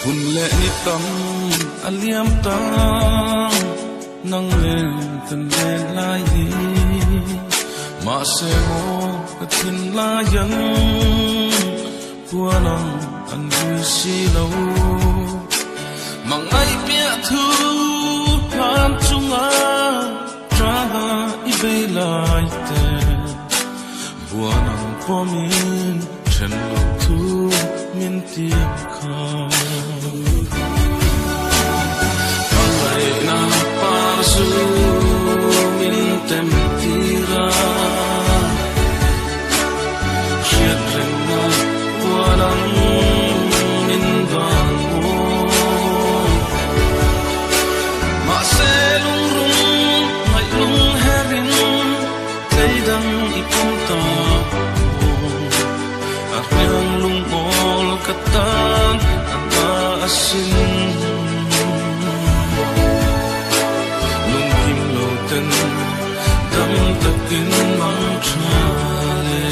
Hun leh ni tam a liam ta, nang nen kan len lai hi. Mahse maw ka thinlai ang puan ang an vui si lo. Mangaih piah thu hlan chunga traha i bei lai te, buan ang pawmin then lo thu min tiam kha. Hmangaihna par zu min tem tir a, hriat rengna puan ang min van mawi. Mahse lungrung ngaih lung herin tlei dang i pawm ta maw? A hriang lungawl ka tan a na asin. Lungkim lo ten dam takin mang tha le.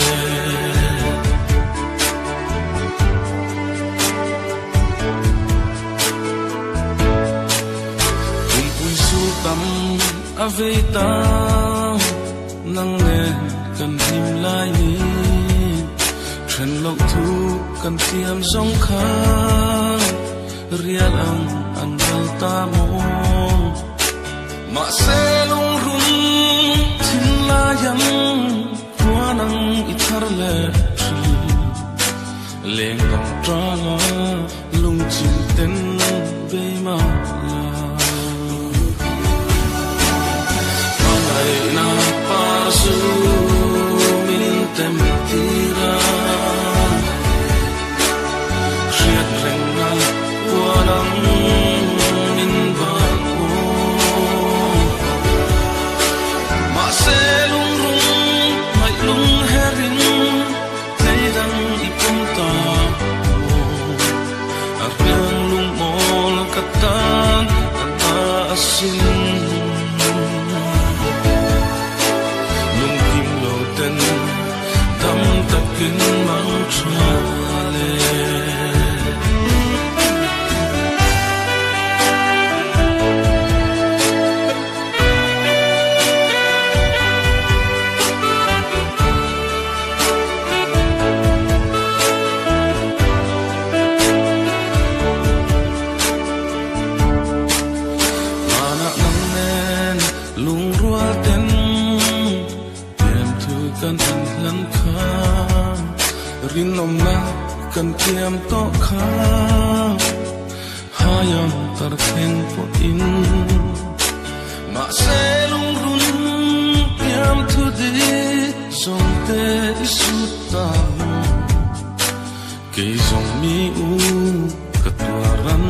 Pumpui sul tam a vei ta nang nen kan hlim lai ni. Then loh thu kan tiam zawng kha rial ang an ral ta maw? Mahse lungrun thinlai ang khuan ang i thar leh thin. Leng dang tanga lungchim ten bei mah la. Hmangaihna par zu min tem tir a, hriat rengna puan ang min van mawi. Mahse lungrung ngaih lung herin tlei dang i pawm ta maw? A hriang lungawl ka tan a na asin. Lungkim lo ten dam takin mang tha le. Hmanah nang nen lungrual ten tiam thu kan in hlan kha, rinawmna kan tiam tawh kha, haiang tar thleng pawhin. Mahse lungrun tiam thu dik zawng te i sut ta maw? Kei zawng mi u ka tuaran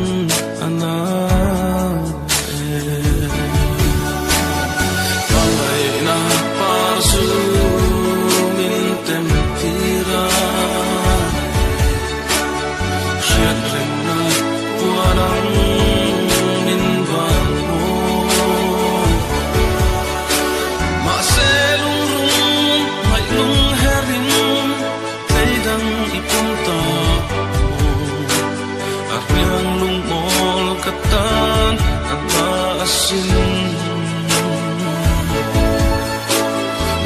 a na e. Hmangaihna par zu min tem tir a, hriat rengna puan ang min van mawi. Mahse lungrung ngaih lung herin tlei dang i pawm ta maw? A hriang lungawl ka tan a na asin.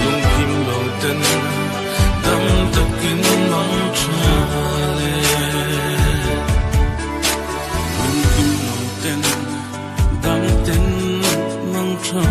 Lungkim lo ten dam takin mang tha le. Lungkim lo ten dam ten mang tha.